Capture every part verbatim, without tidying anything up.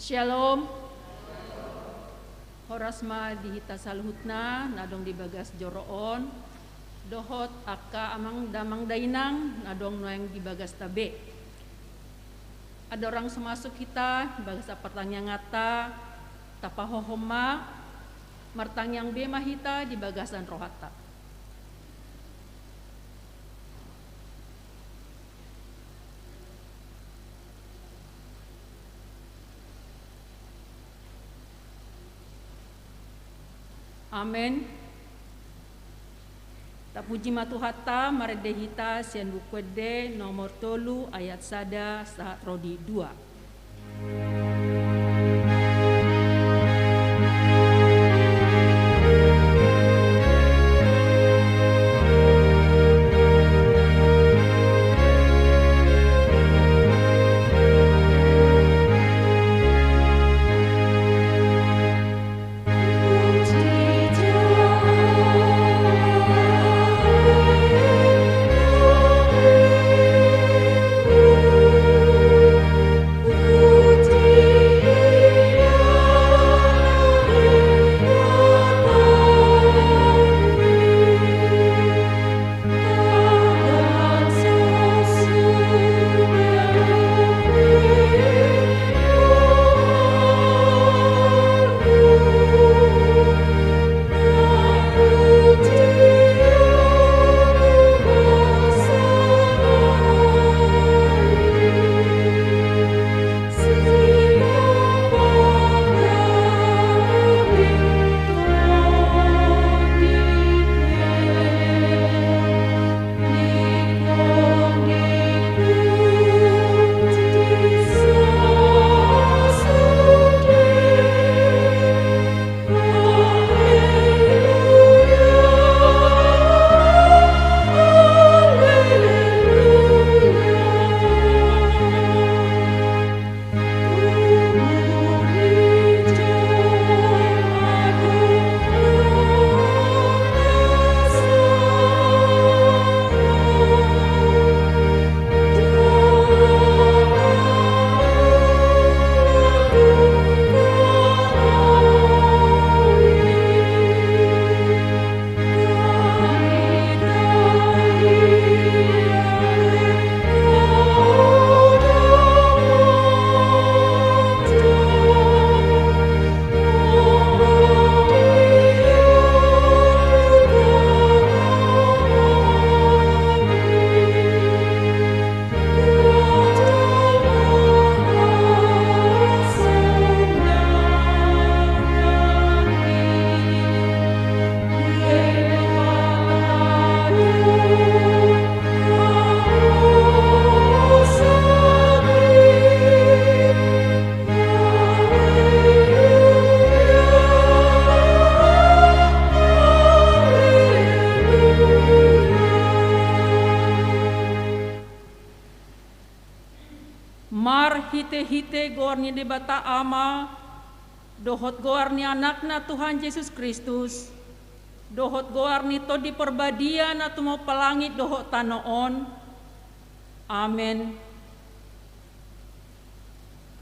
Shalom. Horas ma di hita saluhutna na adong di bagas joro on, dohot angka amang damang dainang na adong nuaeng di bagasta be. Andorang so masuk hita di bagas partangianganta, tapahohom ma, martangiang be ma hita di bagasan rohanta. Amen. Tapuji ma Tuhanta, marende hita sian Buku Ende nomor tolu ayat sada sahat ro di dua. Marhitehite goar ni Debata Ama, dohot goar ni Anakna Tuhan Jesus Kristus, dohot goar ni Tondi Parbadia na tumompa langit dohot tano on. Amen.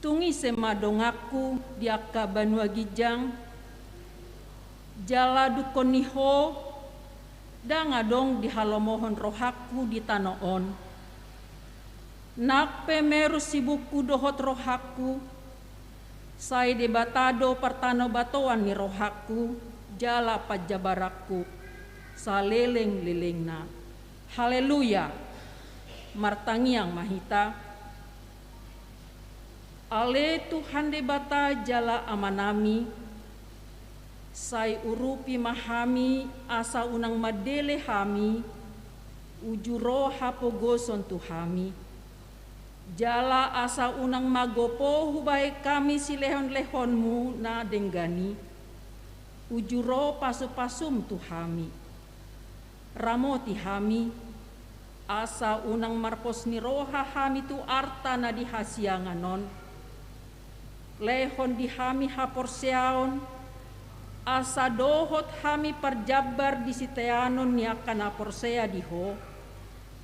Tung ise ma donganku di angka banua ginjang, jala dungkon ni Ho, ndang adong dihalomohon rohangku di tano on. Nang pe merus sibukku dohot rohangku, sai Debata do partanobatoan ni rohangku, jala panjabaranku, salelenglelengna. Haleluya! Martangiang ma hita. Ale Tuhan Debata jala Amanami, sai urupi ma hami asa unang mandele hami, uju ro hapogoson tu hami. Jala asa unang magopo hubahen hami silehonlehonmu na denggan i, uju ro pasupasum tu hami. Ramoti hami, asa unang marpos ni roha hami tu arta na di hasiangan on. Lehon di hami haporseaon, asa dohot hami parjambar di siteanon ni angka na porsea di Ho,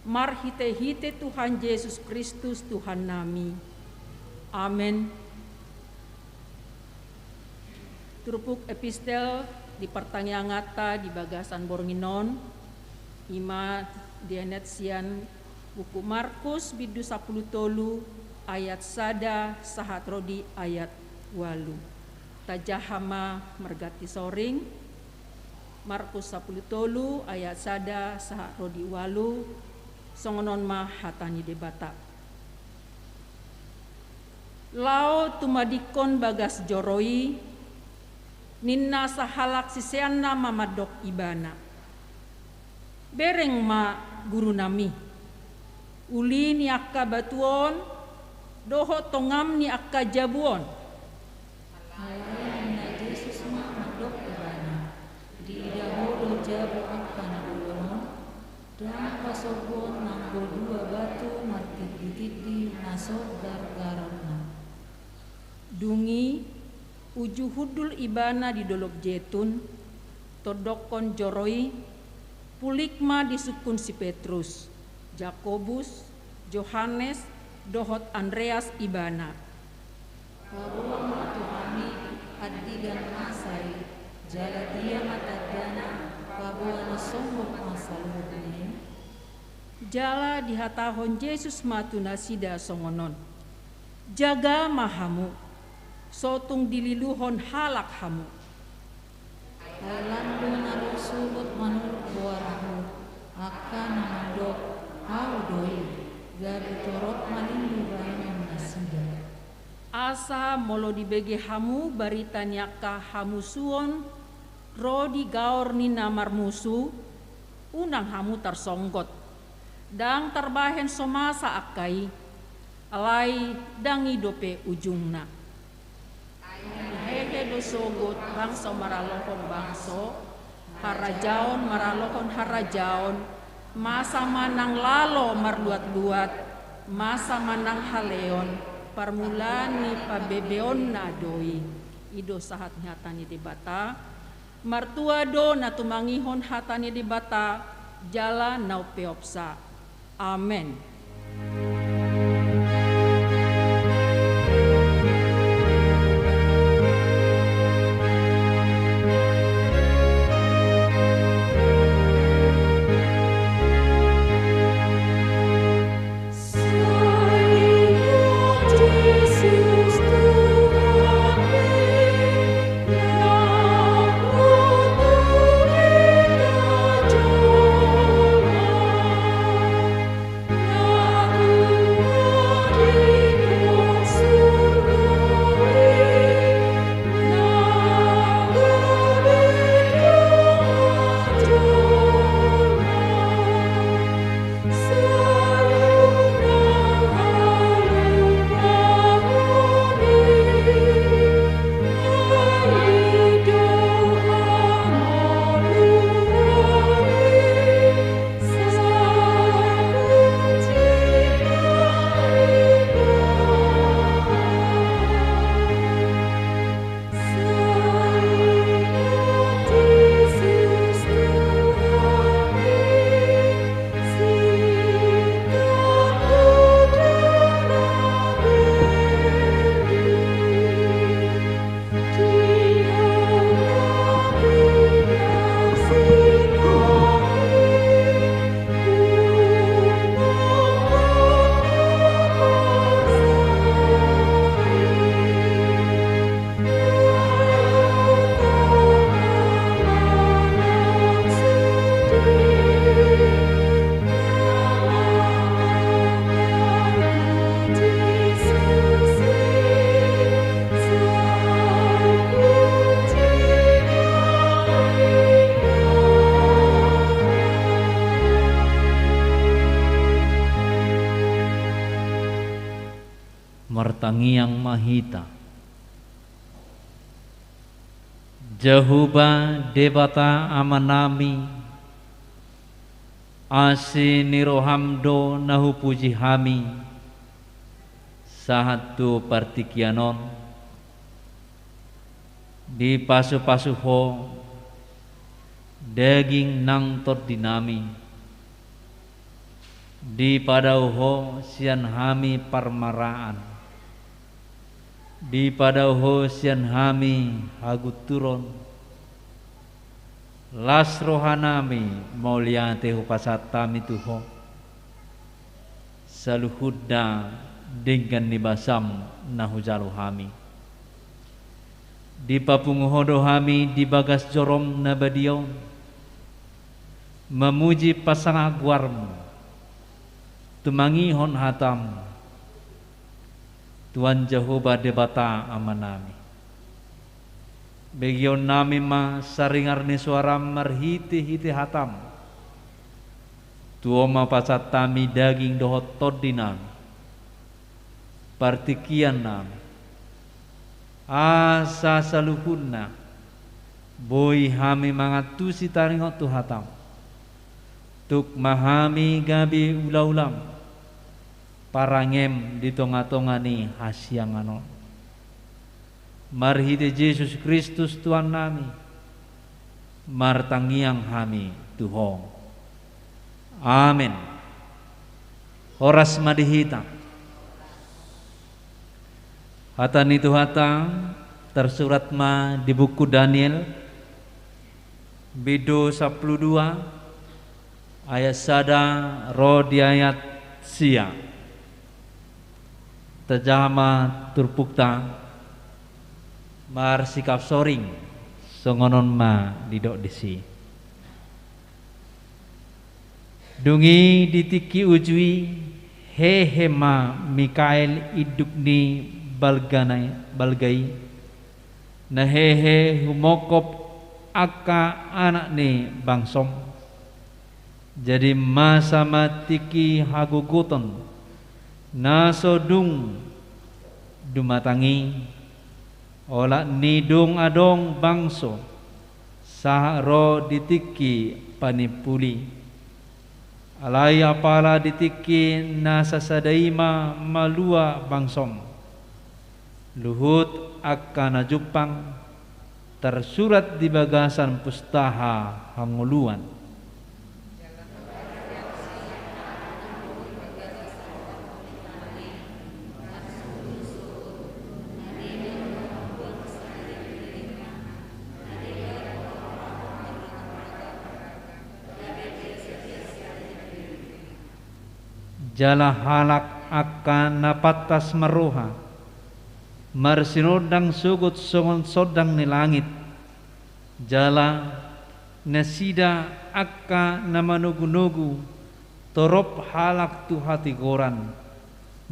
marhitehite Tuhan Jesus Kristus Tuhannami. Amen. Turpuk epistel di partangianganta di bagasan borngin on, i ma dienet sian buku Markus bindu sampulu tolu ayat sada sahat ro di ayat ualu. Tajaha ma marganti soring. Markus sampulu tolu ayat sada sahat ro di ualu. Songon on ma hata ni Debata. Laho tumadingkon bagas joro i, ninna sahalak siseanna ma mandok Ibana: Bereng ma, Gurunami, uli ni angka batu on dohot tongam ni angka jabu on. Alai ninna Jesus ma mandok ibana: Diida ho do jabu angka na bolon on? Ndang pasobuon nanggo dua batu martinditindi na so gargaronna. Dung i, uju hundul ibana di Dolok Jetun, tondokkon joro i, pulik ma disungkun si Petrus, Jakobus, Johannes, dohot Andreas ibana. Paboa ma tu hami andigan masa i, jala dia ma tandana, paboa na sombong ma saluhutna i? Jala dihatahon Jesus ma tu nasida songon on: Jaga ma hamu, so tung dililuhon halak hamu. Ai lan do na ro suhut manuruk goarhu, angka na mandok: Ahu do i, gabe torop ma lilu bahenon nasida. Asa molo dibege hamu barita ni angka hamusuon ro di gaor ni na marmusu, unang hamu tarsonggot. Ndang tarbahen so masa angka i, alai ndang i dope ujungna. Ai hehe do sogot bangso maralohon bangso, harajaon maralohon harajaon, masa manang lalo marluat-luat, masa manang haleon, parmulaan ni pabebeonna do i. I do sahat ni hata ni Debata. Martua do na tumangihon hata ni Debata jala na umpeopsa. Amen. Martangiang ma hita. Jahowa Debata Amanami, asi ni roham do na hupuji hami sahat tu partingkian on. Dipasupasu Ho daging nang tondinami, dipadao Ho sian hami parmaraan. Dipadao Ho sian hami hagunturon, las rohanami mauliate hupasahat hami tu Ho, saluhutna denggan ni basaM na hujalo hami. Dipapungu Ho do hami di bagas joroM na badia on, mamuji pasangap goarMu, tumangihon hataM, Tuhan Jahowa Debata Amanami. Begeonnami ma saringar ni soaraM marhitehite hataM. Tu Ho ma pasahat hami daging dohot tondinami, partingkiannami, asa saluhutna boi hami mangantusi taringot tu hataM. Tuk ma hami gabe ulaulaM, parangeM di tongatonga ni hasiangan on. Marhite Jesus Kristus Tuhannami, martangiang hami tu Ho. Amen. Horas ma di hita. Hata ni Tuhanta tarsurat ma di buku Daniel, bindu sampulu dua, ayat sada ro di ayat sia. Tajaha ma turpukta, marsikap soring, songon on ma didok disi. Dung i di tingki uju i, hehe ma Mikael induk ni balga na, balga i, na hehe humongkop angka anak ni bangsom. Jadi masa ma tingki hagogoton, na so dung dumatang i, olat ni dung adong bangso, sahat ro di tingki panimpuli. Alai apala di tingki na sasada i ma malua bangsom. Luhut angka na jumpang, tarsurat di bagasan pustaha hangoluan. Jala halak angka na pantas marroha, marsinondang sogot songon sondang ni langit, jala nasida angka na manogunogu, torop halak tu hatigoran,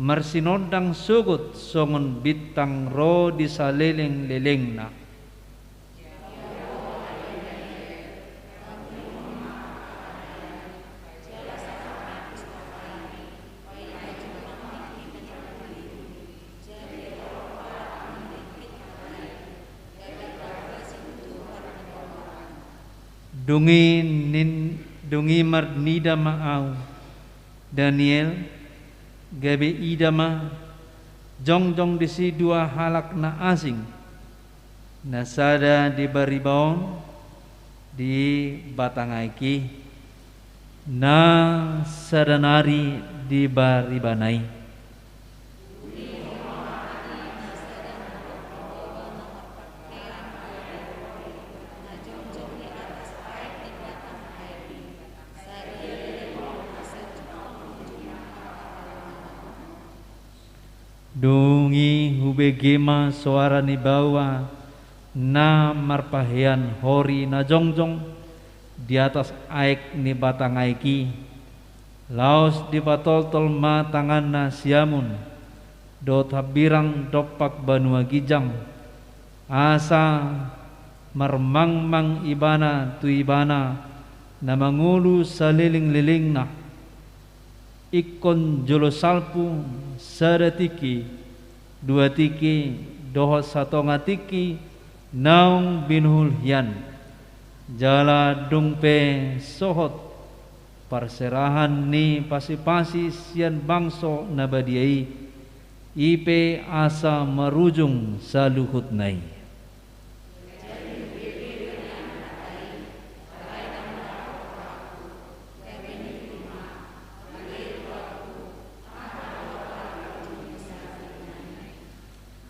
marsinondang sogot songon bintang ro di salelenglelengna. Dung i nin-, dung i marnida ma ahu, Daniel, gabe ida ma, jongjong disi dua halak na asing, na sada di bariba on, di batang aek i, na sada nari di baribana i. Dung i hubege ma soara ni baoa na marpahean hori na jongjong di atas aek ni batang aek i, laos dipatoltol ma tanganna siamun dohot hambirang dompak banua ginjang, asa marmangmang ibana tu Ibana na mangolu salelenglelengna. Ingkon jolo salpu sada tingki, dua tingki, dohot satonga tingki naung binuhul hian. Jala dung pe sohot parserahan ni pasipasi sian bangso na badia i, i pe asa marujung saluhutna i.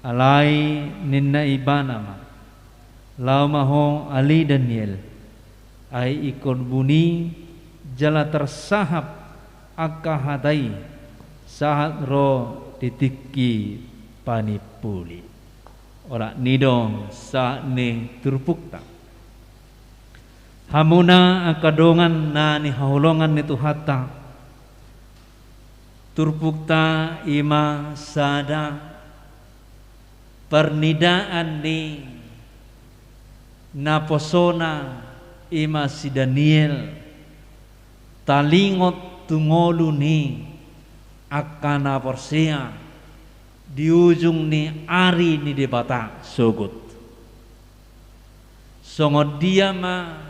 Alai ninna ibana ma: Laho ma ho ale Daniel, ai ingkon buni jala tarsahap angka hata i sahat ro di tingki panimpuli. Olat ni do sahat ni turpukta. Hamuna angka dongan na nihaholongan ni Tuhanta, turpukta i ma sada parnidaan ni naposona i ma si Daniel, talingot tu ngolu ni angka na porsea di ujung ni ari ni Debata sogot. Songon dia ma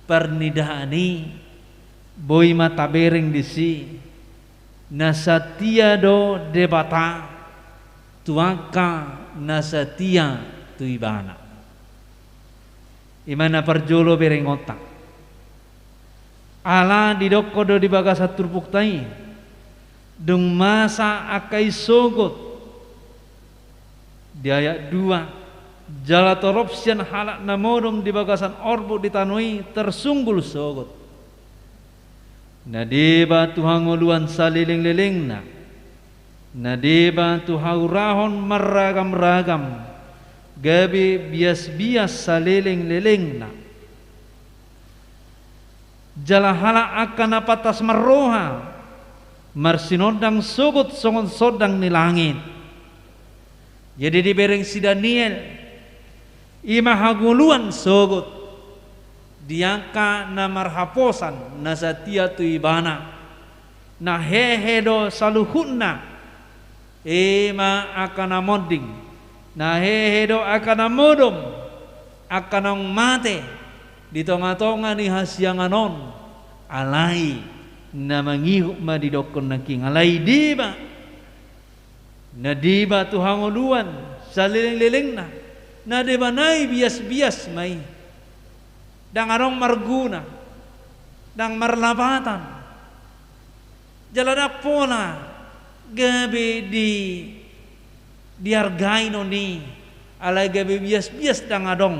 parnidaan i, boi ma tabereng disi, na satia do Debata tu angka na satia tu Ibana. I ma na parjolo berengonta. Ala didokkon do di bagasan turpukta i, dung masa angka i sogot. Di ayat dua, jala torop sian halak na modom di bagasan orbuk di tano i tarsunggul sogot. Na deba tu hangoluan salelenglelengna, na deba tu haurahon marragamragam, gabe biasbias salelenglelengna. Jala halak angka na pantas marroha, marsinondang sogot songon sondang ni langit. Jadi dibereng si Daniel, i ma hangoluan sogot di angka na marhaposan na satia tu ibana, na hehe do saluhutna, i ma angka na monding, na hehe do angka na modom, angka naung mate di tongatonga ni hasiangan on, alai na mangihut ma didokkon nangkin, alai deba. Na deba tu hangoluan salelenglelengna, na deba nai biasbias ma i. Ndang adong marguna, ndang marlapatan. Jala ndang pola gabe di, diargai non i, alai gabe biasbias ndang adong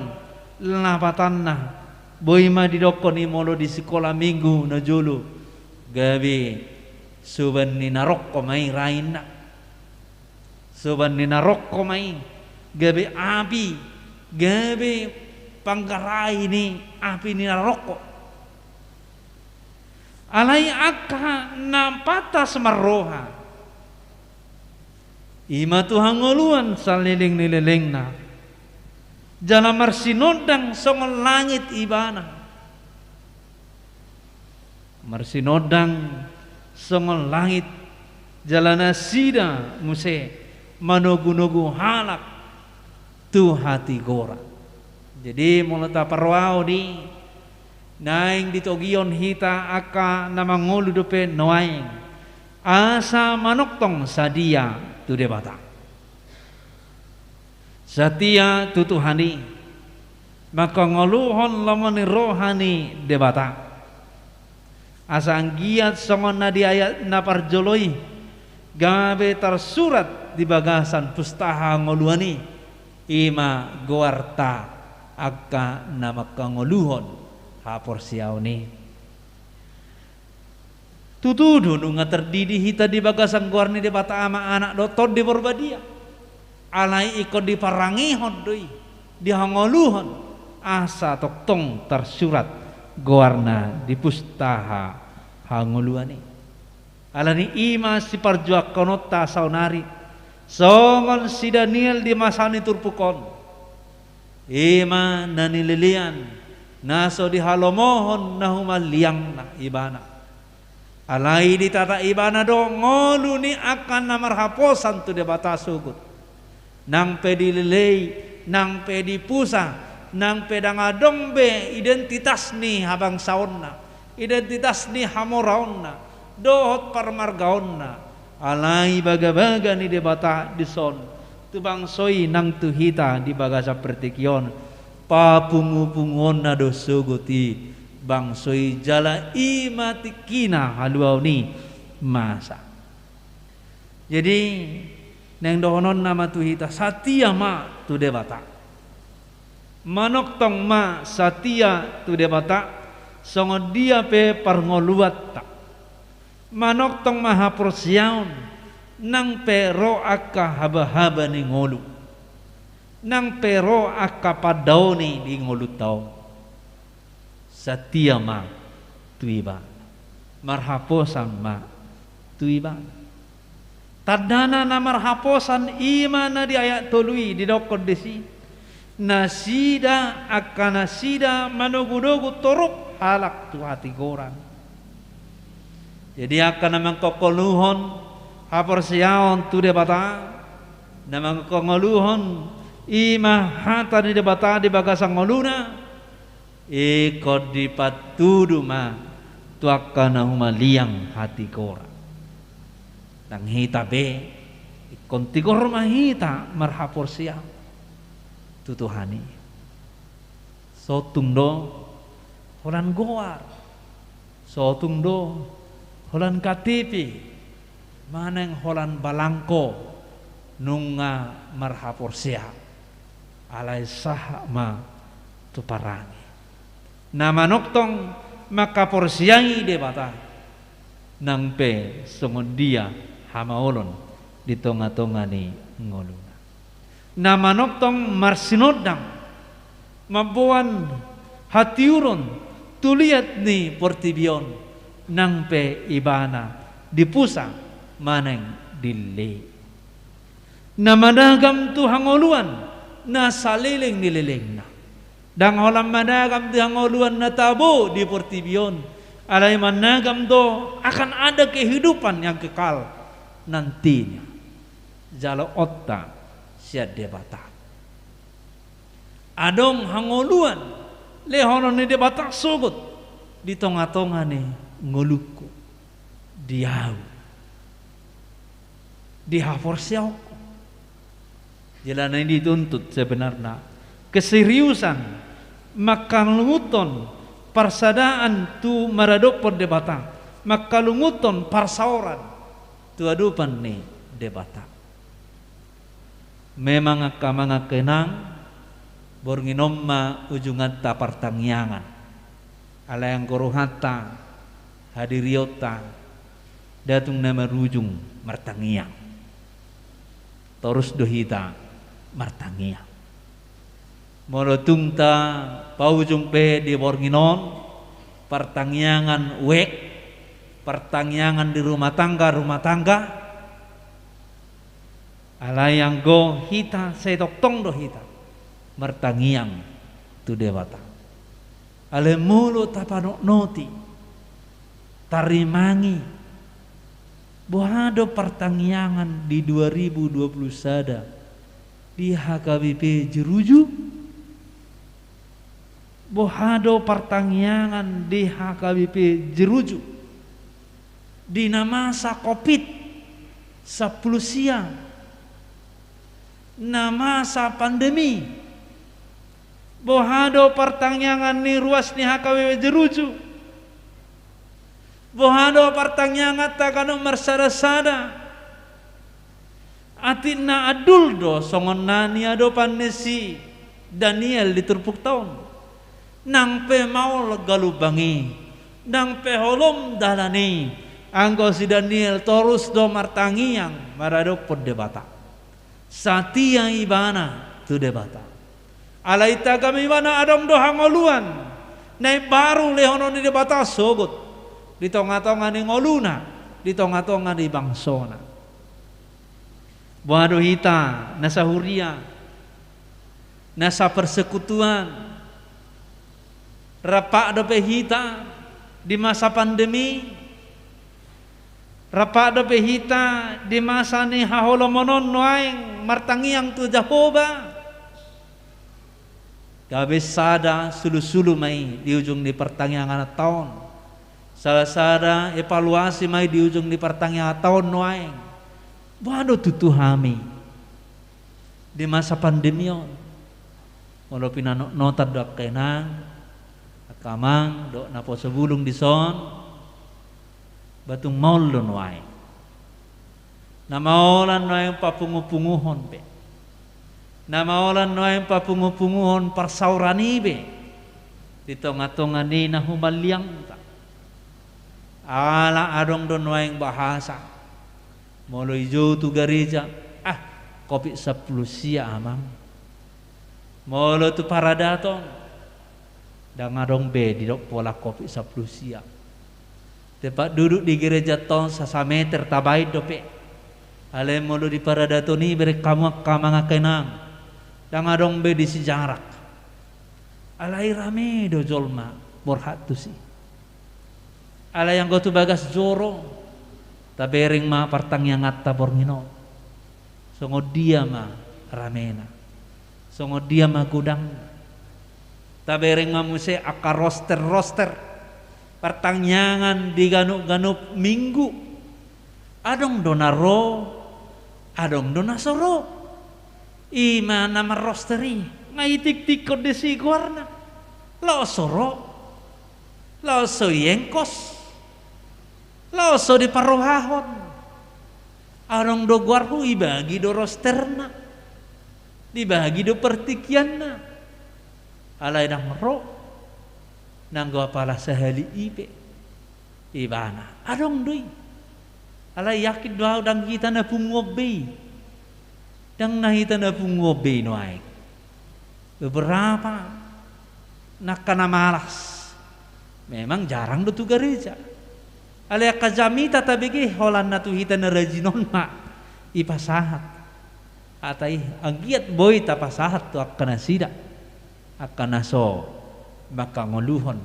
lapatanna. Boi ma didokkon i molo di sikola minggu na jolo, gabe soban ni narokko ma i ra inna. Soban ni narokko ma i, gabe api, gabe panggarai ni api ni narokko. Alai angka na pantas marroha, i ma tu hangoluan salelenglelengna, jala marsinondang songon langit ibana. Marsinondang songon langit, jala nasida muse manogunogu halak tu hatigoran. Jadi molo taparrohaon i, naeng ditogihon hita angka na mangolu dope nuaeng, asa manongtong sadia tu Debata. Satia tu Tuhan i, manghangoluhon lomo ni roha ni Debata. Asa anggiat songon na di ayat na parjolo i, gabe tarsurat di bagasan pustaha hangoluan i, i ma goarta angka na manghangoluhon haporseaon i. Tutu do nunga tardidi hita di bagasan goar ni Debata Ama, Anak dohot Tondi Porbadia. Alai ingkon diparangehon do i, dihangoluhon, asa tongtong tarsurat goarna di pustaha hangoluan i. Alani i ma siparjuangkononta saonari, songon si Daniel di masa ni turpuk on. I ma na nilelean, na so dihalomohon na humaliangna ibana. Alai ditata ibana do ngolu ni angka na marhaposan tu Debata sogot. Nang pe dilelei, nang pe dipusa, nang pe ndang adong be identitas ni habangsaonna, identitas ni hamoraonna, dohot parmargaonna, alai bagabaga ni Debata dison, tu bangso i nang tu hita di bagasan portibi on, papungupunguonna do sogot i bangso i jala i ma tingkina haluaon i masa. Jadi, Naeng dohononna ma tu hita, satia ma tu Debata. Manongtong ma satia tu Debata, songon dia pe parngoluanta. Manongtong ma haporseaon, nang pe ro angka habahaba ni ngolu, nang pe ro angka pandaoni di ngolunta on. Satia ma tu Ibana. Marhaposan ma tu Ibana. Tandana na marhaposan i ma na di ayat tolu i didokkon disi: Nasida, angka nasida manogunogu torop halak tu hatigoran. Jadi angka na mangkongoluhon haporseaon tu Debata, na mangkongoluhon i ma hata ni Debata di bagasan ngoluna, ingkon dipatudu ma tu angka na humaliang hatigoran. Nang hita be, ingkon tigor ma hita marhaporseaon tu Tuhan i. So tung do holan goar, so tung do holan K T P, manang holan balangko, nunga marhaporseaon. Alai sahat ma tu parange. Na manongtong mangkaporseai Debata, nang pe songon dia hamaolon di tongatonga ni ngoluna. Na manongtong marsinondang, mamboan hatiuron tu liat ni portibi on, nang pe ibana dipusa manang dille. Na managam tu hangoluan na saleleng ni lelengna. Ndang holan managam tu hangoluan na tabo di portibi on, alai managam do akan ada kehidupan yang kekal nantinya. Jaloonta sian Debata. Adong hangoluan lehonon ni Debata sogot di tongatonga ni ngolungku, di ahu, di haporseaonku. Jala na i dituntut sebenarna keseriusan mangkalunguthon parsadaan tu maradophon Debata, mangkalunguthon parsaoran tu adopan ni Debata. Memang angka amang, angka inang, borngin on ma ujunganta partangiangan. Alai anggo rohanta, hadirionta, ndang tung na marujung martangiang. Torus do hita martangiang. Molo tung tapaujung pe di borngin on partangiangan wijk, partangiangan di rumah tangga, rumah tangga, alai anggo hita sai tongtong do hita martangiang tu Debata. Alai molo tapanotnoti, tarimangi, boha do partangiangan di dua ribu dua puluh sada di H K B P Jeruju? Boha do partangiangan di H K B P Jeruju di na masa covid sampulu sia, na masa pandemi? Boha do partangiangan ni ruas ni H K B P Jeruju? Boha do partangianganta ganup marsadasada? Atik na andul do songon na niadopan ni si Daniel di turpukta on. Nang pe maol galumbang i, nang pe holom dalan i, anggo si Daniel torus do martangiang maradophon Debata. Satia ibana tu Debata. Alai tagam ibana adong do hangoluan na imbaru lehonon ni Debata sogot di tongatonga ni ngoluna, di tongatonga ni bangsona. Boha do hita na sahuria, na sapersekutuan, rap dope hita di masa pandemi, rap dope hita di masa ni haholomon on nuaeng martangiang tu Jahowa? Gabe sada sulusulu ma i di ujung ni partangianganta on. Sada, sada evaluasi ma i di ujung ni partangianganta on nuaeng. Boha do tutu hami di masa pandemi on? Molo pinanotnotan do angka inang, angka amang dohot naposo bulung dison, ba tung maol do nuaeng. Na maolan nuaeng papungupunguhon be. Na maolan nuaeng papungupunguhon parsaoran i be di tongatonga ni na humaliangta. Ala adong do nuaeng bahasa. Molo i jou tu gareja, ah, Covid sampulu sia, Amang. Molo tu paradaton, ndang adong be didok pola Covid sampulu sia. Tempat duduk di gereja tong sasameter tabaen dope. Alai molo di paradaton i, bereng hamu angka amang, angka inang, ndang adong be disi jarak. Alai rame do jolma borhat tusi. Alai anggo tu bagas joro, tabereng ma partangianganta borngin on. Songon dia ma ramena, songon dia ma godangna. Tabereng ma muse angka roster-roster partangiangan di ganup-ganup minggu. Adong do na ro, adong do na so ro. I ma na marroster i, nga itiktikkon disi goarna. Laos so ro, laos so iengkos, laos so diparrohahon. Adong do goarhu, ibagi do rosterna, dibagi do partingkianna. Alai ndang ro, nanggo apala sahali i pe ibana. Adong do i. Alai yakin do ahu ndang hita na punguon be i. Ndang na hita na punguon be i nuaeng. Beberapa na angka na malas, memang jarang do tu gareja. Alai angka jamita tabege, holan na tu hita na rajin on ma ipasahat. Hata i, anggiat boi tapasahat tu angka nasida, angka na so mangkangoluhon.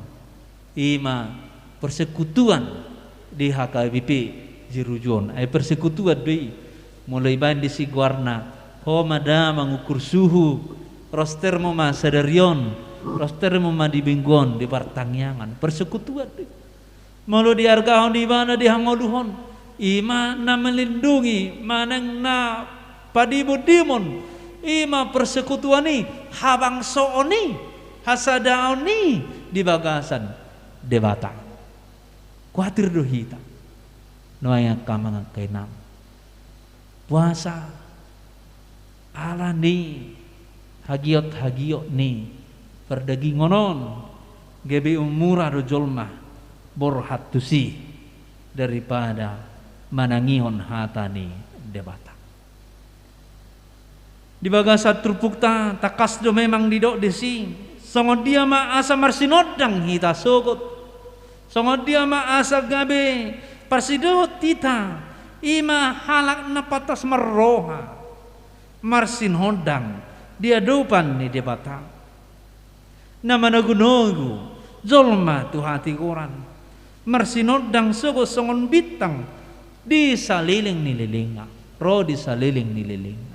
I ma persekutuan di H K B P Jeruju on. Ai persekutuan do i. Molo ibaen disi goarna, ho ma da mangukur suhu, rostermu ma sadari on, rostermu ma di minggu on di partangiangan. Persekutuan do i. Molo diargahon ibana, dihangoluhon, i ma na melindungi manang na padimondimon, i ma persekutuan i, habangsoon i, hasadaon i di bagasan Debata. Kuatir do hita nuaeng angka amang, angka inang. Puasa ala ni hagiot-hagiot ni pardagingon on, gabe ummura do jolma borhat tusi daripada manangihon hata ni Debata. Di bagasan turpukta, tangkas do memang didok disi, songon dia ma asa marsinondang hita sogot, songon dia ma asa gabe parsidohot hita, i ma halak na pantas marroha, marsinondang di adopan ni Debata. Na manogunogu jolma tu hatigoran, marsinondang sogot songon bintang di saleleng ni lelengna, ro di saleleng ni lelengna.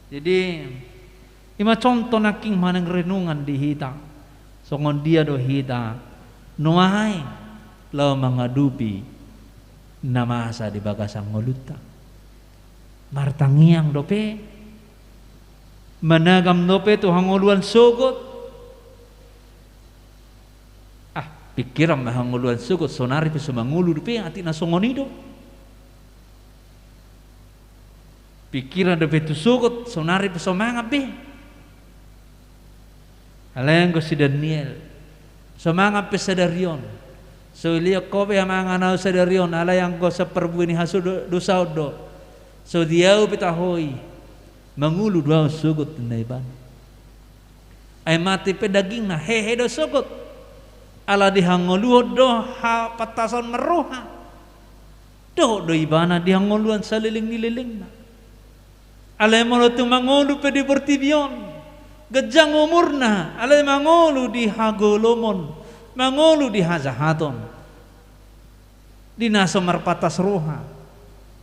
Jadi, i ma contoh nangkin manang renungan di hita, songon dia do hita nuaeng laho mangadopi na masa di bagasan ngolunta. Martangiang dope, managam dope tu hangoluan sogot. Ah, pingkiran ma hangoluan sogot, saonari pe so mangolu dope, atik na songon i do. Pingkiran dope tu sogot, saonari pe so mangan be. Alai anggo si Daniel, so mangan pe sadari on, so ilehon ho pe hamanganan sadari on, alai anggo samparbue ni haso do-, dosa on do, so di ahu pe taho i, mangolu do ahu sogot, ninna ibana. Ai mate pe dagingna, hehe do sogot. Ala dihangoluhon do hapantason marroha. Dohot do ibana di hangoluan saleleng ni lelengna. Alai molo tung mangolu pe di portibi on, ganjang umurna, alai mangolu di hagolomon, mangolu di hajahaton, di na so marpantas roha,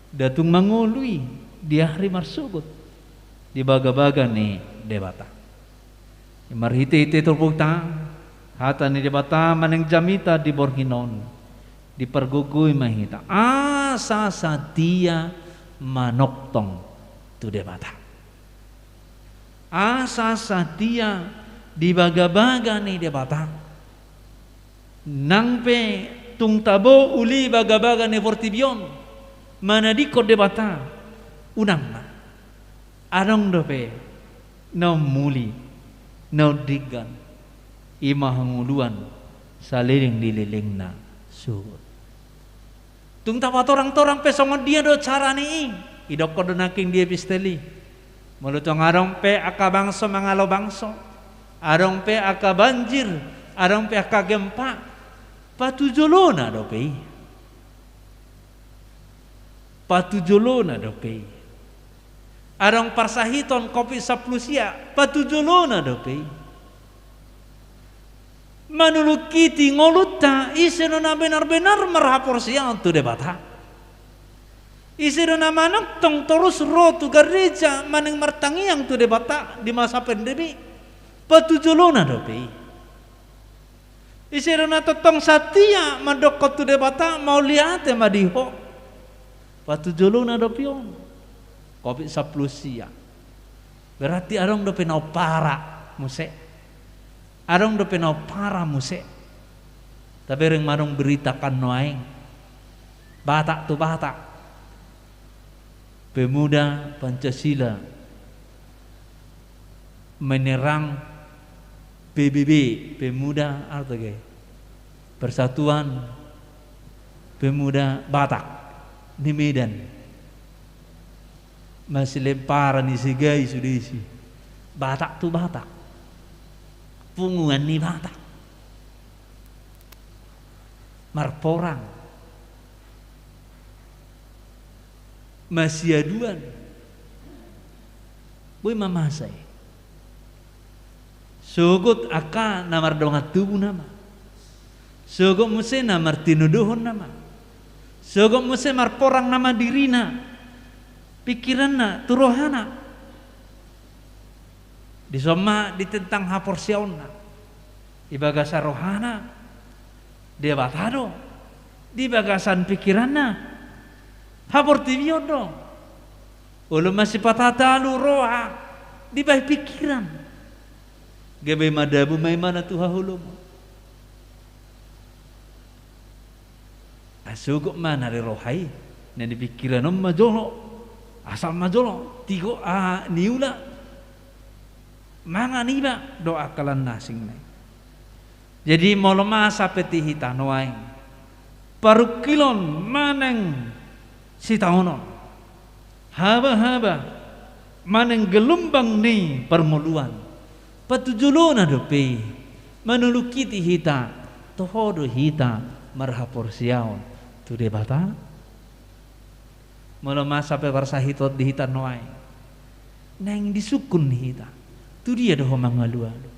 nda tung mangolu i di ari marsogot di bagabaga ni Debata. Marhitehite turpukta, hata ni Debata manang jamita di borngin on, dipargogoi ma hita asa satia manongtong tu Debata. Asa satia di bagabaga ni Debata. Nang pe tung tabo uli bagabaga ni portibi on, manadingkon Debata unang na. Adong dope na ummuli, na undinggan, i ma hangoluan saleleng ni lelengna suhut. Tung tapatorang-torang pe songon dia do carani i, idokkon do nangkin di epistel i. Molo tung adong pe angka bangso mangalo bangso, adong pe angka banjir, adong pe angka gempa, patujolona dope i. Patujolona dope i. Adong parsahiton covid sampulu sia, patujolona dope i. Manulungkiti ngolunta, ise do na benar-benar marhaporseaon tu Debata. Ise do na manongtong torus ro tu gareja manang martangiang tu Debata di masa pandemi, patujolona dope i. Ise do na tongtong satia mandokkon tu Debata, mauliate ma di Ho, patujolona dope i on. Covid sampulu sia. Berarti adong dope na umpara muse. Adong dope na umpara muse. Tabereng ma adong berita kan nuaeng. Batak tu Batak. Pemuda Pancasila menyerang P B B, Pemuda, aha do ate, Persatuan Pemuda Batak ni Medan. Masilemparan i, sigai sude isi. Batak tu Batak. Punguan ni Batak. Marporang. Masiaduan. Boi ma masa i. Sogot angka na mardongan tubu nama. Sogot muse na martinodohon nama. Sogot muse marporang nama dirina. Pikiranna, tu rohana. Dison ma ditentang haporseaonna. Di bagasan rohana, Debata do. Di bagasan pikiranna, haportibion do. Olo masipatatalu roha, dibahen pikiran. Gabe madabu ma imana tu haholomon. Sogot ma na di roha i, na di pikiran on ma jolo, asal ma jolo, tigo, ah, niula, mangan iba, do angka na asing na i. Jadi molo masa pe di hita nuaeng, parungkilon manang sitaonon, haba-haba manang gelombang ni parngoluan, patujolona dope i, manulungkiti hita, toho do hita marhaporseaon tu Debata. Molo masa pe parsahiton di hita nuaeng, naeng disungkun hita, tu dia do ho mangalualu?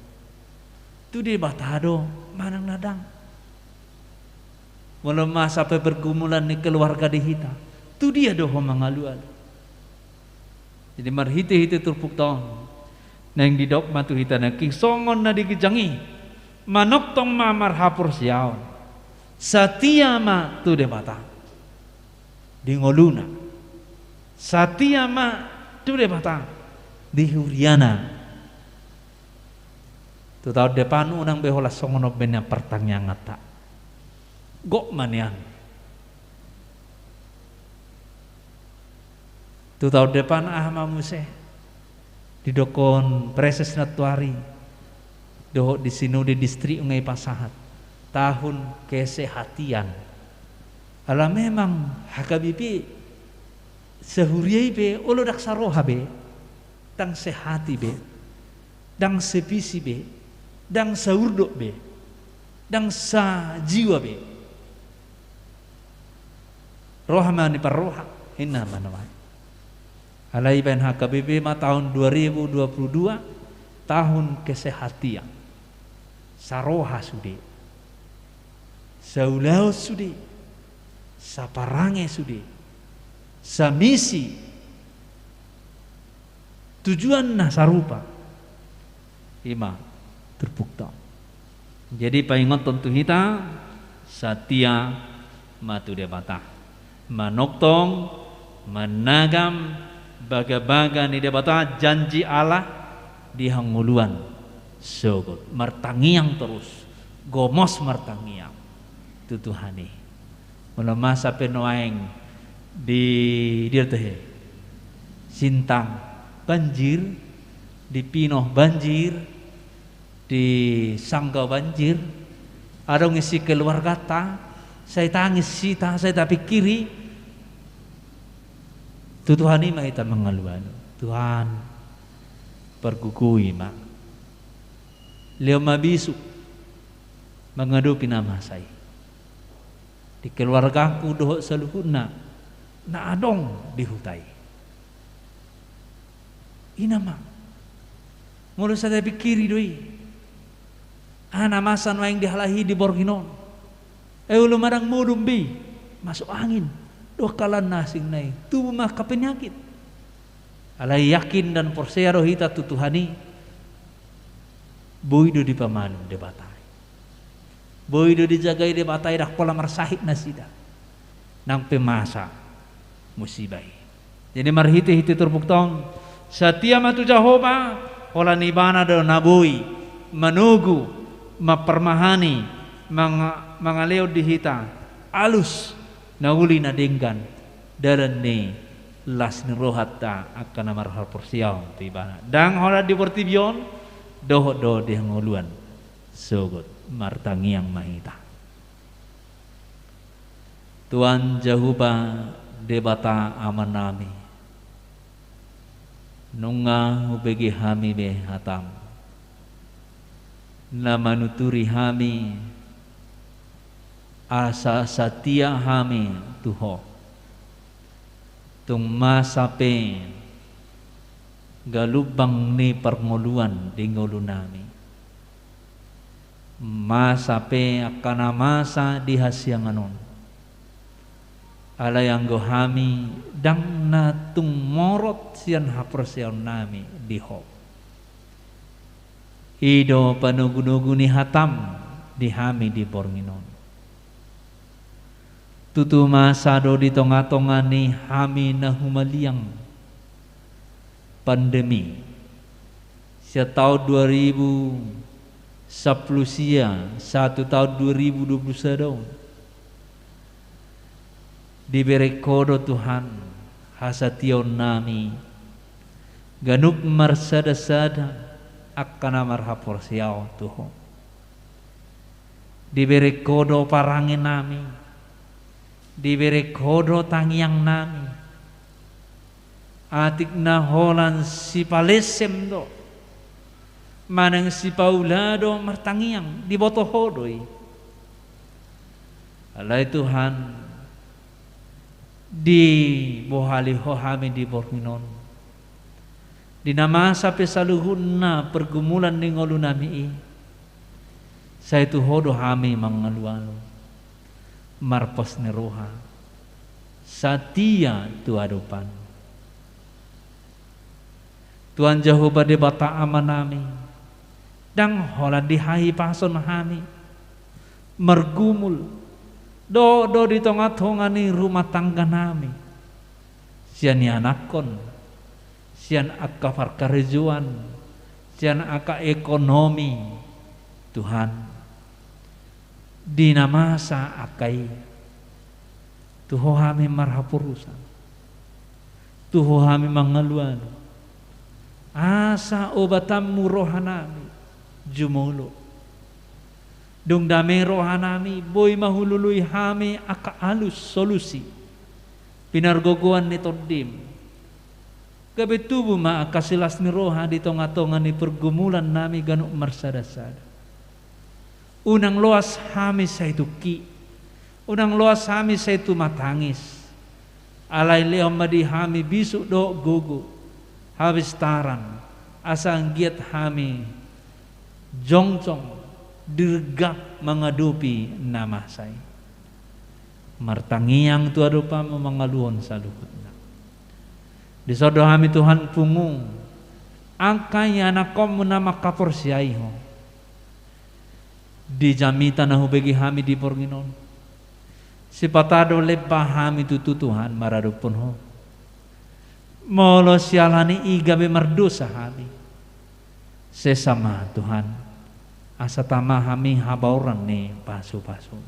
Tu Debata do manang na dang? Molo masa pe pergumulan ni keluarga di hita, tu dia do ho mangalualu? Jadi marhite-hite turpukta on, naeng didok ma tu hita nangkin songon na di ginjang i, manongtong ma marhaporseaon, satia ma tu Debata di ngoluna, satia ma tu Debata di huriana. Tu taon depan unang be holan songon on be nian partangianganta. Gok ma nian. Tu taon depan aha ma muse didokkon Praeses Nantuari dohot di Sinode Distrik nga i pasahat, tahun kesehatian. Ala memang H K B P sahuria i pe olo ndang saroha be, ndang sehati be, ndang sevisi be, ndang saurdot be, ndang sajiwa be. Roha ma ni parroha, ninna ma nuaeng. Alai baen H K B P ma tahun dua ribu dua puluh dua, tahun kesehatian. Saroha sude, saulaon sude, saparange sude, samisi, tujuan na sarupa. I ma turpukta on. Jadi paingothon tu hita, satia ma tu Debata, manongtong, managam bagabaga ni Debata, janji Allah di hangoluan. Sogot martangiang torus, gomos martangiang tu Tuhan i. Molo masa pe nuaeng Di dia tahe, Sintang banjir, di Pinoh banjir, di Sanggau banjir. Adong isi keluargata, sai tangis hita, sai tapingkiri. Tu Tuhan i ma hita mangalualu. Tuhan, pargogoi ma. Lehon ma bisuk mangadopi na masa i di keluargangku dohot saluhutna na adong di huta i. I ma. Molo sai tapingkiri do i. Aha na masa nuaeng dihalahi di borngin on? Ai olo ma dang modom be i. Masuk angin. Dohot angka na asing na i. Tubu ma angka penyakit. Alai yakin dan porsea do hita tu Tuhan i. Boi do dipamalum Debata i. Boi do dijagai Debata i, dang pola marsahit nasida. Nang pe masa musiba i. Jadi marhite-hite turpukta on, satia ma tu Jahowa, holan Ibana do na boi manogu, mamparmahani, manga-, mangalehon di hita alus na uli na denggan, dalan ni las ni rohanta angka na marhaporseaon tu Ibana. Dang holan di portibi on, dohot do di hangoluan sogot. Martangiang ma hita. Tuhan Jahowa, Debata Amanami, nunga hubege hami be hataM, na manuturi hami, asa satia hami tu Ho. Tung masa pe galumbang ni parngoluan di ngolunami, masa pe angka na masa di hasiangan on, alai anggo hami ndang na tung morot sian haporseaonnami di Ho. I do panogunogu ni hataM di hami di borngin on. Tutu masa do di tongatonga ni hami na humaliang pandemi. Sian taon dua ribu sampulu sia sahat tu taon dua ribu dua pulu sada on. Dibereng Ho do Tuhan hasatiaonnami, ganup marsadasada angka na marhaporseaon tu Ho. Dibereng Ho do parangenami, dibereng Ho do tangiangnami. Atik na holan sipalesem do manang sipaula do martangiang, diboto Ho do i. Alai Tuhan, dibohali Ho hami di borngin on. Di na masa pe saluhutna pergumulan ni ngolunami i, sai tu Ho do hami mangalualu, marpos ni roha, satia tu adopanMu. Tuhan Jahowa Debata Amanami, ndang holan di hahipason hami margumul, dohot do di tongatonga ni rumah tangganami, sian ianakhon, sian angka parkarejoan, sian angka ekonomi, Tuhan. Di na masa angka i, tu Ho hami marhaporusan, tu Ho hami mangalualu, asa obatanMu rohanami jumolo. Dung dame rohanami, boi ma hulului hami angka alus solusi pinargogoan ni TondiM. Gabe tubu ma angka silas ni roha di tongatonga ni pergumulannami ganup marsadasada. Unang loas hami sai tungki, unang loas hami sai tumatangis. Alai lehon ma di hami bisuk dohot gogo, habistaran, asa anggiat hami jongjong dirgap mangadopi na masa i. Martangiang tu adopanMu mangaluhon saluhutna. Dison do hami Tuhan pungu angka ianakhonMu na mangkaporseai Ho. Di jamita na hubege hami di borngin on, sipata do lemba hami tutu Tuhan maradophon Ho. Molo siala ni i gabe mardosa hami, sesa ma Tuhan, asa tama hami habaoran ni pasupasu.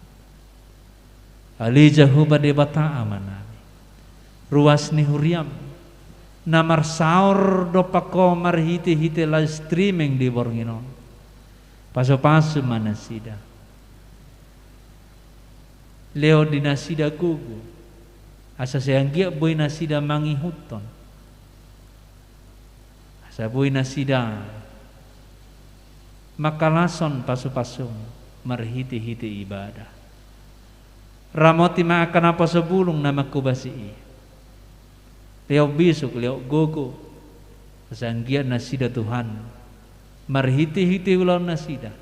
Ale Jahowa Debata Amanami, Ruas ni huriam, na marsaor dompak Ho marhitehite live streaming di borngin on. Pasupasu ma nasida. Lehon di nasida gogo, asa sai anggiat boi nasida mangihuthon, asa boi nasida mangkalashon pasupasum marhitehite ibadah. Ramoti ma angka naposo bulung na manghobasi i. Lehon bisuk, lehon gogo, asa anggiat nasida Tuhan, marhitehite ulaon nasida,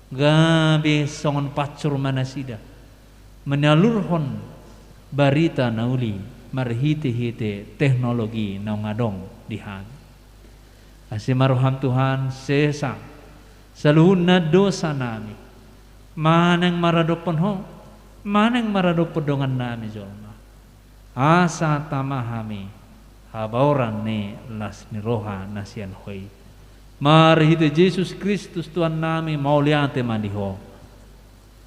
gabe songon pansur ma nasida manyalurhon barita na uli marhitehite teknologi naung adong di hami. Asi ma roham Tuhan, sesa saluhutna dosa nami, manang maradophon Ho, manang maradophon dongan nami jolma. Asa tama hami habaoran ni las ni roha na sian Ho i. Marhite Jesus Kristus Tuhan nami, mauliate ma di Ho.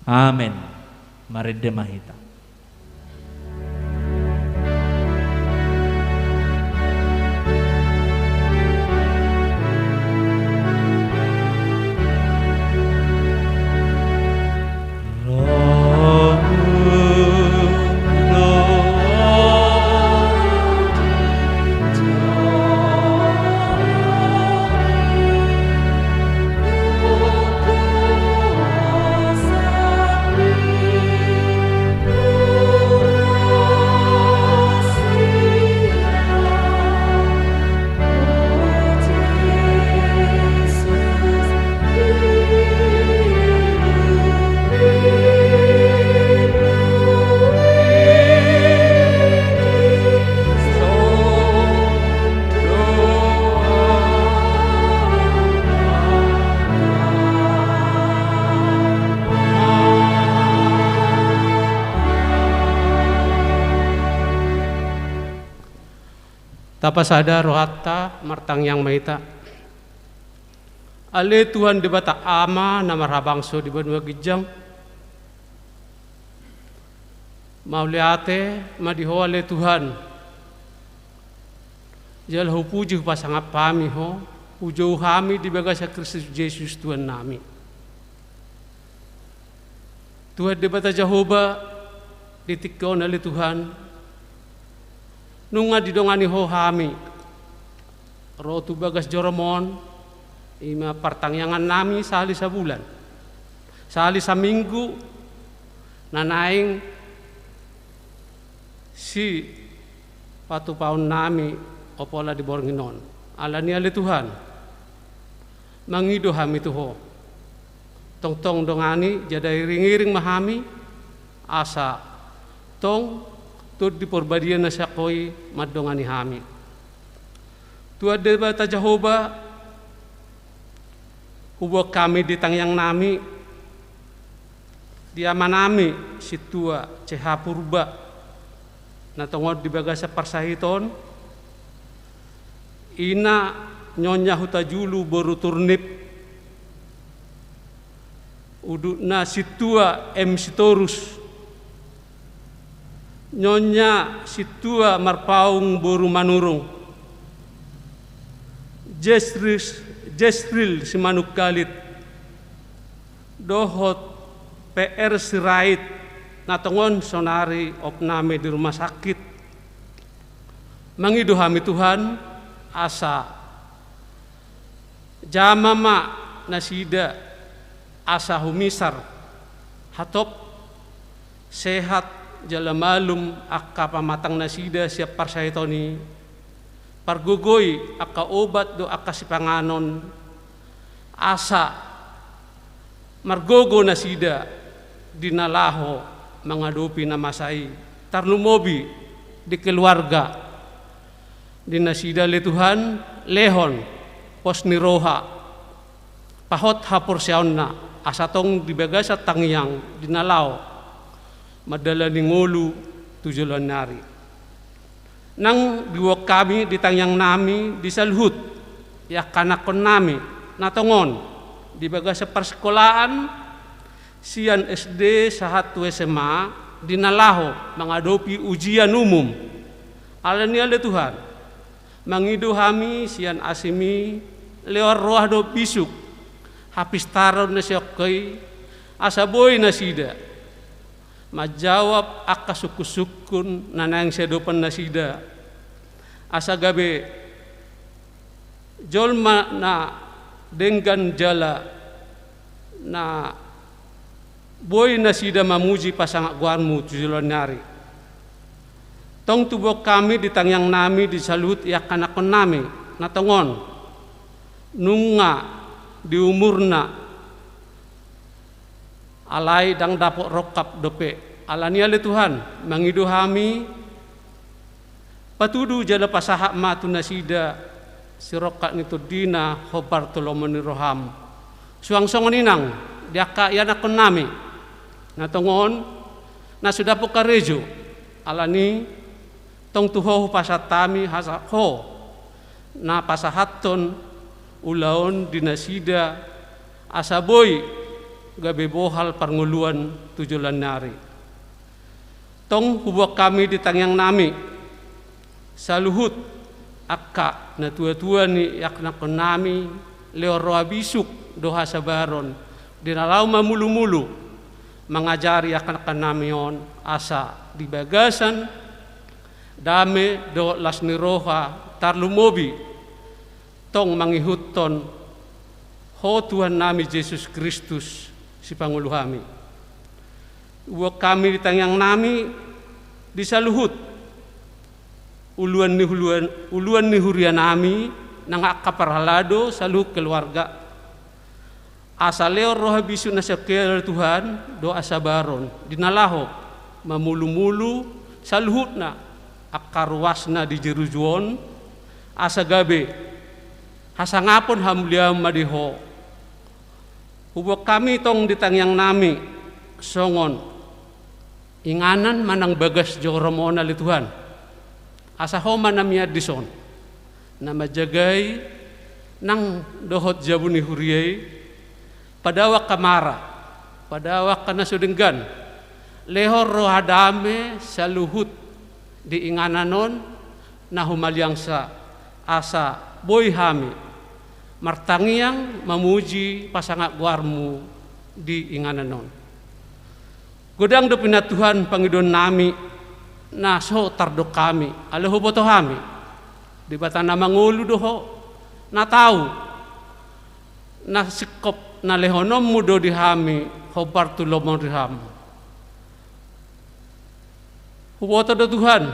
Amen. Marende ma hita. Tapasada rohanta, martangiang ma hita. Ale Tuhan Debata Ama na marhabangso di banua ginjang, mauliate ma di Ho ale Tuhan. Jala hupuji hupasangap hami Ho, hujou hami di bagasan Kristus Jesus Tuhan nami. Tuhan Debata Jahowa, di tingki on ale Tuhan, nunga didongani Ho hami ro tu bagas joro-Mu on, i ma partangiangan nami sahali sabulan, sahali saminggu, na naeng sipatupaon nami pola di borngin on. Alani ale Tuhan, mangido hami tu Ho. Tongtong dongani jala iring-iring ma hami, asa tong Tondi Parbadia na sian Ho i mandongani hami. Tuhan Debata Jahowa, huboan hami di tangiang nami, di ama nami Sintua C H Purba, na tongon di bagasan parsahit on, ina Nyonya Hutajulu boru Turnip, udutna Sintua M Sitorus, Nyonya Sintua Marpaung boru Manurung, Jesris-, Jesril Simanungkalit, dohot P R Sirait, na tongon saonari opname di rumah sakit. Mangido hami Tuhan, asa jama ma nasida, asa humisar, hatop, sehat, jala malum angka pamatang nasida sian parsahit on i, pargogoi angka obat dohot angka sipanganon, asa margogo nasida di na laho mangadopi na masa i, tarlumobi di keluarga di nasida ale Tuhan, lehon pos ni roha, pahot haporseaonna, asa tong di bagasan tangiang di na laho mandalani ngolu tu joloan ni ari. Nang diboan hami di tangiang nami di saluhut iangkanakhon nami na tongon di bagasan parsikolaan sian S D sahat tu S M A di na laho mangadopi ujian umum, Alani i ale Tuhan, mangido hami sian asiMi, lehon roha dohot bisuk hapistaron na siongkop i, asa boi nasida manjawab angka sungkunsungkun na naeng siadopan nasida, asa gabe jolma na denggan jala na boi nasida mamuji pasangap goarMu tu joloan ni ari. Tong tubuan hami di tangiangnami di saluhut iangkanakkonnami na tongon nunga di umurna, alai ndang dapot rongkap dope. Alani i ale Tuhan, mangido hami, patudu jala pasahat ma tu nasida sirongkap ni tondina hombar tu lomo ni rohaM. Suang songon i nang di angka ianakkonnami na tongon na so dapot karejo. Alani i tong tu Ho hupasahat hami, asa Ho na pasahathon ulaon di nasida, asa boi gabe bohal parngoluan tu joloan ni ari. Tong huboan hami di tangiangnami saluhut angka natuatua ni ianakkonnami, lehon roha bisuk dohot hasabaron di na laho mamulumulu mangajari ianakkonnami on, asa di bagasan dame dohot las ni roha tarlumobi tong mangihuthon Ho Tuhannami Jesus Kristus, Sipangolu hami. Huboan hami di tangiangnami di saluhut uluan ni uluan, uluan ni hurianami nang angka parhalado saluhut keluarga. Asa lehon roha bisuk na siongkop i ale Tuhan dohot hasabaron di na laho mamulumulu saluhutna angka ruasna di Jeruju on, asa gabe hasangapon hamuliaon ma di Ho. Huboan hami tong di tangiangnami songon inganan manang bagas joroM on ale Tuhan. Asa Ho ma na mian dison na manjagai nang dohot jabu ni huria i. Padao angka mara, padao angka na so denggan, lehon roha dame saluhut di inganan on na humaliangsa, asa boi hami martangiang mamuji pasangap goarMu di inganan on. Godang do pinatuhan pangidoannami na so tardok hami, alai huboto hami Debata na mangolu do Ho, na tau, na singkop na lehononMu do di hami hombar tu lomo ni rohaM. Huboto do Tuhan,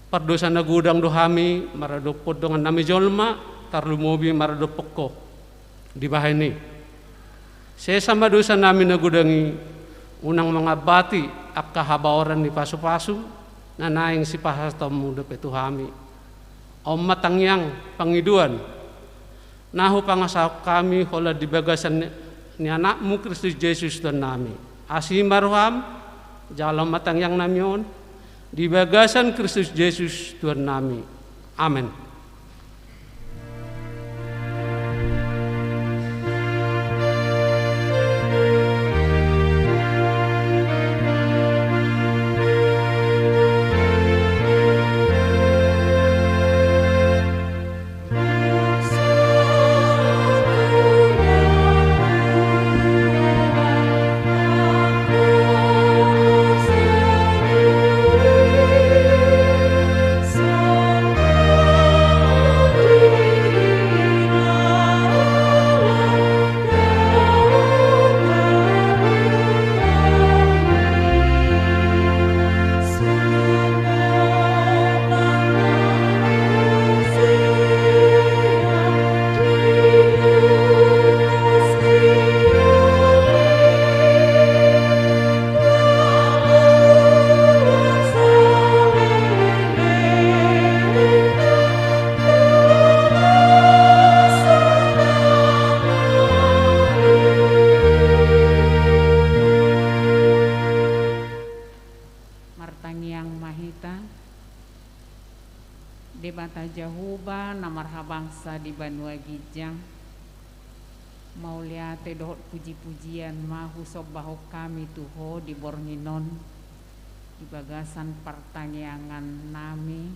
pardosa na godang do hami maradophon dongannami jolma, tarlumobi maradophon Ho. Dibahen i, sesa ma dosanami na godang i, unang mangambati angka habaoran ni pasupasu na naeng sipasahatonMu dope tu hami. On ma tangiang pangidoan na hupangasahon hami holan di bagasan ni, ni AnakMu Kristus Jesus Tuhannami. Asi ma rohaM, jalo ma tangiangnami on, di bagasan Kristus Jesus Tuhannami. Amen. Martangiang ma hita. Debata Jahowa na marhabangsa di banua ginjang, mauliate dohot pujipujian ma husombahon hami tu Ho di borngin on. di bagasan partangiangan nami,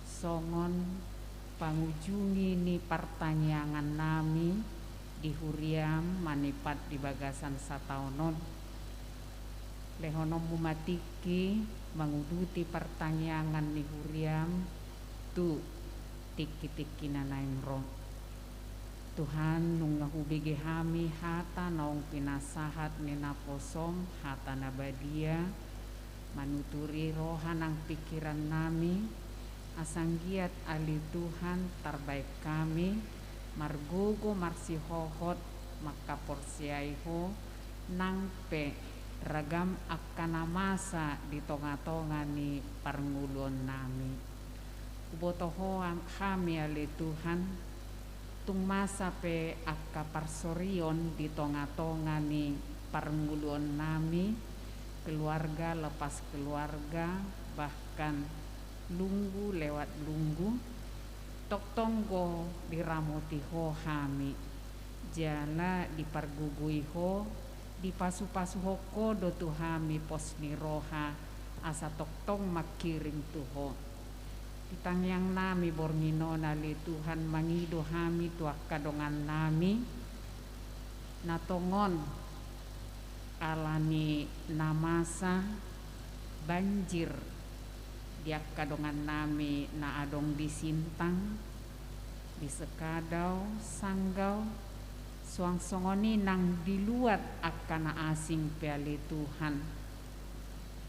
songon pangujungi ni partangiangan nami di huriam manipat di bagasan sataon on. Lehononmu ma tingki manguduti partangiangan ni huriam tu tingki-tingki na naeng ro. Tuhan, nunga hubege hami hata naung pinasahat ni naposom, hata na badia, manuturi roha nang pingkiran nami, asa anggiat ale Tuhan tarbaen hami, margogo marsihohot, mangkaporseai Ho, nang pe ragam angka na masa di tonga-tonga ni parngoluon nami. Huboto Ho am-, hami ale Tuhan, tung masa pe angka parsorion di tonga-tonga ni parngoluon nami, keluarga lepas keluarga, bahkan lunggu lewat lunggu, tongtong do diramoti Ho hami, jala dipargogoi Ho, dipasu-pasuhon Ho do tu hami pos ni roha, asa tongtong mangkirim tu Ho. Di tangiang nami borngin on ale Tuhan, mangido hami tu angka dongan nami, na tongon ala ni na masa banjir di angka dongan nami na adong di Sintang, di Sekadau, Sanggau, suang songon i nang di luat angka na asing pe ale Tuhan.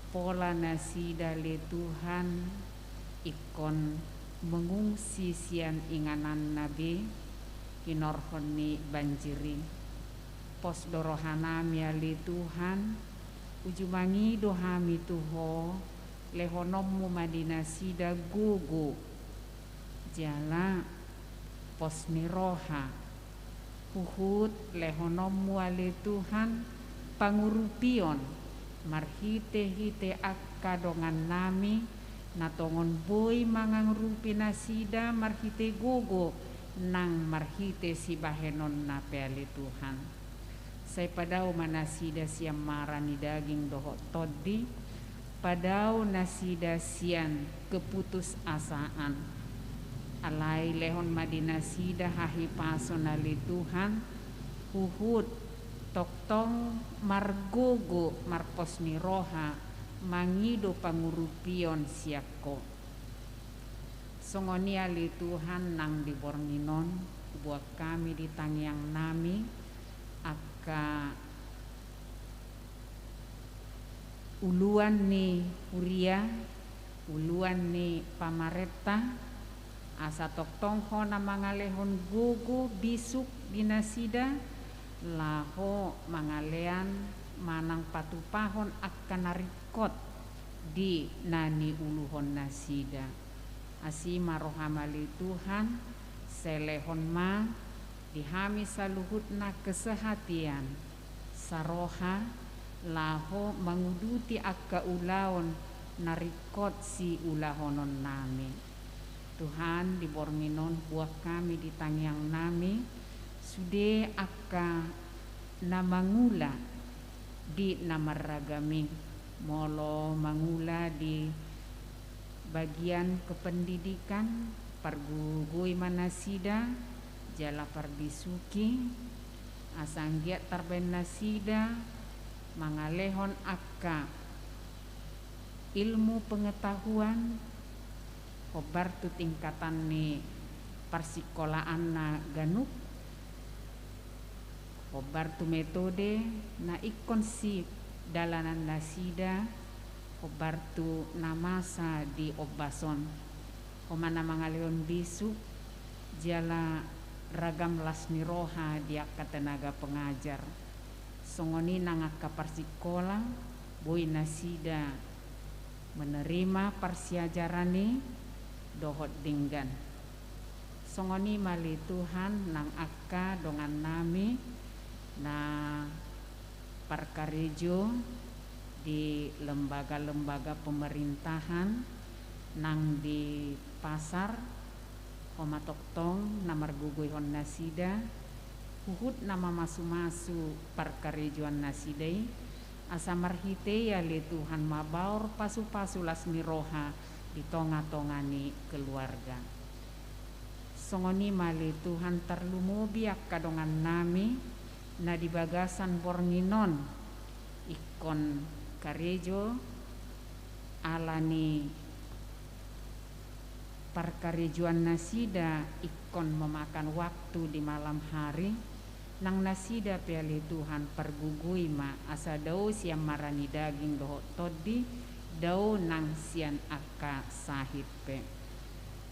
Pola nasida ale Tuhan ingkon mengungsi sian ingananna be hinorhon ni banjir i. Pos do roha nami ale Tuhan, uju mangido hami tu Ho, lehononmu ma di nasida gogo, jala pos ni roha, huhut lehononmu ale Tuhan pangurupion marhite-hite angka dongan nami na tongon boi mangurupi nasida marhite gogo nang marhite sibahenonna pe ale Tuhan. Sai padao ma nasida sian mara ni daging dohot tondi, padao nasida sian keputusasaan. Alai lehon ma di nasida hahipason ale Tuhan, huhut tongtong margogo marpos ni roha mangido pangurupion sian Ho. Songon i ale Tuhan nang di borngin on, huboan hami di tangiang nami angka uluan ni huria, uluan ni pamarenta, asa tongtong Ho na mangalehon gogo bisuk di nasida, laho mangalean manang patupahon angka na ringkot di na niuluhon nasida. Asi ma roham ale Tuhan, sai lehon ma di hami saluhutna kesehatian, saroha, laho manguduti angka ulaon na ringkot siulahonon nami. Tuhan, di borngin on huboan hami di tangiang nami, sude angka na mangula di na marragam i, molo mangula di bagian kependidikan, pargogoi ma nasida, jala parbisuki, asa anggiat tarbaen nasida mangalehon angka ilmu pengetahuan, hombar tu tingkatan ni parsingkolaanna ganup, hombar tu metode na ingkon sidalanan nasida, hombar tu na masa di ombas on. Ho ma na mangalehon bisuk, jala ragam las ni roha di angka tenaga pengajar. Songon i nang angka parsingkola, boi nasida menerima parsiajaran i dohot denggan. Songon i ma ale Tuhan nang angka dongan nami na parkarejo di lembaga-lembaga pemerintahan nang di pasar, Ho ma tongtong na margogoihon nasida, huhut na mamasu-masu parkarejoan nasida i, Asa marhite i ale Tuhan mabaor pasu-pasu las ni roha di tonga-tonga ni keluarga. Songon i ma ale Tuhan tarlumobi angka dongannami na di bagasan borngin on ingkon karejo ala ni parkarejoan nasida ingkon memakan waktu di malam hari, nang nasida pe ale Tuhan pargogoi ma asa dao sian mara ni daging dohot tondi, dao nang sian angka sahit pe.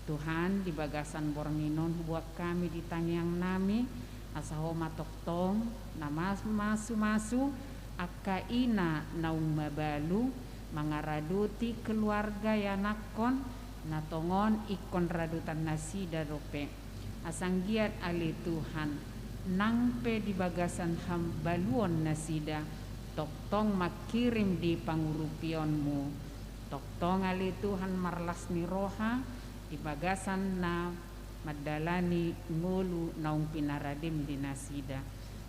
Tuhan, di bagasan borngin on huboan hami di tangiangnami, asa Ho ma tongtong na mas-, masu-masu angka ina naung mabalu mangaradoti keluarga ianakhon na tongon ingkon radotan nasida dope. Asa anggiat ale Tuhan, nang pe di bagasan hambaluon nasida, tongtong mangkirim di pangurupionmu, tongtong ale Tuhan marlas ni roha di bagasan na mandalani ngolu naung pinaradem di nasida.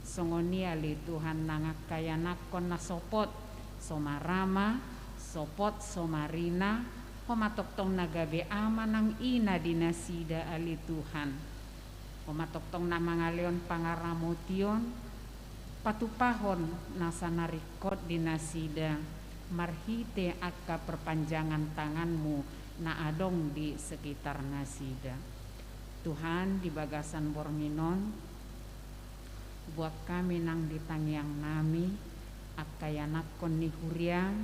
Songon i ale Tuhan nang angka ianakhon na sopot so marama, sopot so marina, Ho ma tongtong na gabe ama nang ina di nasida ale Tuhan. Ho ma tongtong na mangalehon pangaramotion, patupahon nasa na ringkot di nasida, marhite angka perpanjangan tanganmu na adong di sekitar nasida. Tuhan, di bagasan borngin on, huboan hami nang di tangiangnami, angka ianakhon ni huriam,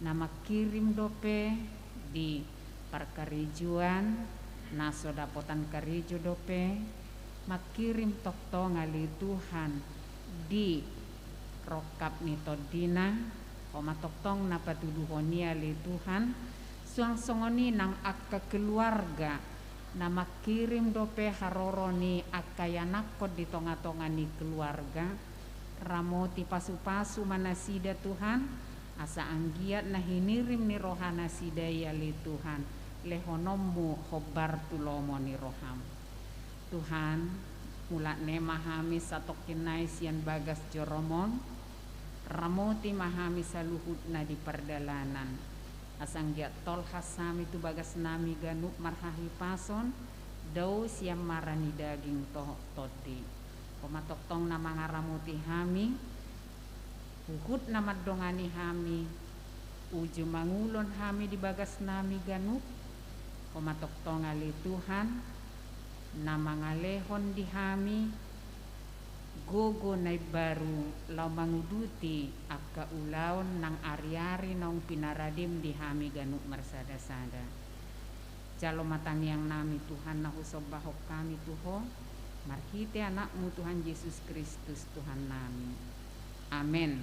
na mangkirim dope di parkarejoan, na so dapotan karejo dope, mangkirim tongtong ale Tuhan di rongkap ni tondina, Ho ma tongtong na patuduhon i ale Tuhan, suang songon i nang angka keluarga, na mangkirim dope haroro ni angka ianakhon di tonga-tonga ni keluarga, ramoti pasu-pasu ma nasida Tuhan, asa anggiat na hinirim ni roha nasida i ale Tuhan, lehononmu hombar tu lomo ni roham. Tuhan, mulak ne ma hami satongkin nai sian bagas jorom on, ramoti ma hami saluhutna di pardalanan. Asa anggiat tolhas hami tu bagasnami ganup marhahipason, dao sian mara ni daging dohot tondi. Ho ma tongtong na mangaramoti hami, huhut na mandongani hami, uju mangulon hami di bagasnami ganup, Ho ma tongtong ale Tuhan, na mangalehon di hami gogo na imbaru laho manguduti angka ulaon nang ari-ari naung pinaradem di hami ganup marsada-sada. Jalo ma tangiangnami Tuhan na husombahon hami tu Ho, marhite Anakmu Tuhan Jesus Kristus Tuhannami. Amen.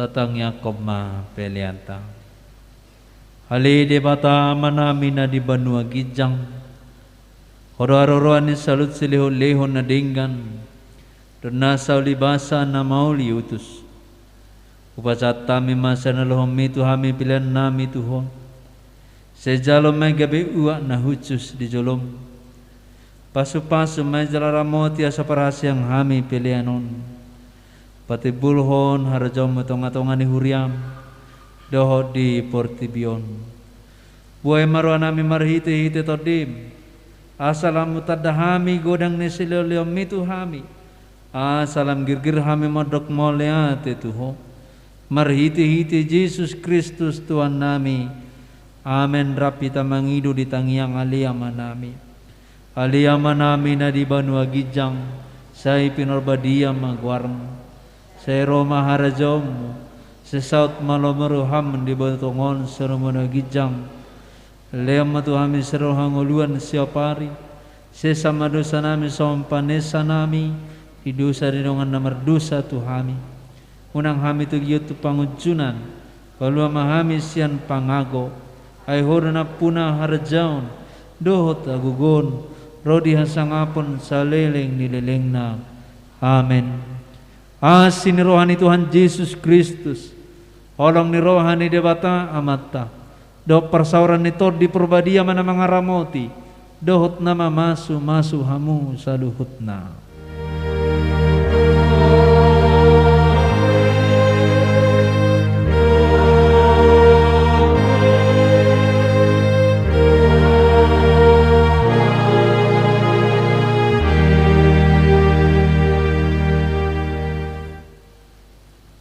Tatangiangkon ma peleanta. Ale Debata Amanami na di banua ginjang, Ho do haroroan ni saluhut silehonlehon na denggan dohot na saulibasa na maol iutus. Hupasahat hami ma sian na nilomomi tu hami peleannami tu Ho. Sai jalo ma i gabe uap na hushus di jolom. Pasupasu ma i jala ramoti asa parhaseang hami pelean on patimbulhon harajaonmu tongatonga ni huriam dohot di portibi on. Buhai ma rohanami marhitehite Tondim, asa lam hutanda hami godang ni silehonlehonmi tu hami, asa lam girgir hami mandok mauliate tu Ho. Marhitehite Jesus Kristus Tuhannami. Amen. Rap hita mangido di tangiang Ale Amanami. Ale Amanami na di banua ginjang, sai pinarbadia ma goarmu. Sai ro ma harajaonmu. Sai saut ma lomo ni roham di banua tonga on songon na di banua ginjang. Lehon ma tu hami sadari on hangoluan siapari. Sesa ma dosanami songon panesanami di dosa ni dongan na mardosa tu hami. Unang hami togihon tu pangunjunan, palua ma hami sian pangago. Ai Ho do nampuna harajaon dohot hagogoon ro di hasangapon saleleng ni lelengna. Amen. Asi ni roha ni Tuhan Jesus Kristus, holong ni roha ni Debata Amanta, dohot parsaoran ni Tondi Parbadia ma na mangaramoti dohot na mamasumasu hamu saluhutna.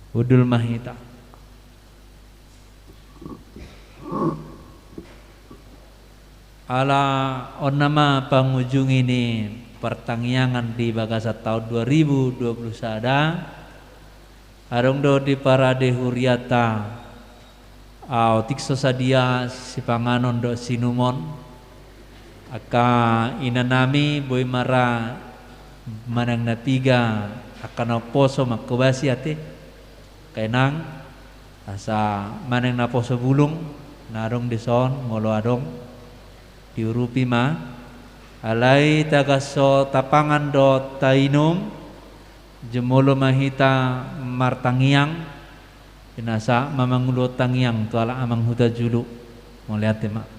Hundul ma hita. Ala on nama pangujungi ni partangiangan di bagasan taon dua ribu dua puluh sada. Adong do di parade huriata, ah, otik so sadia sipanganon dohot siinumon. Angka inanami boi ma ra manang na piga angka na umposo mangkobasi ate. Angka inang, asa manang na poso bulung na adong dison molo adong, diurupi ma. Alai tagan so tapangan dohot tainum, jumolo ma hita martangiang. Pinasahat ma mangulahon tangiang tu halak amang huta julu. Mauliate ma.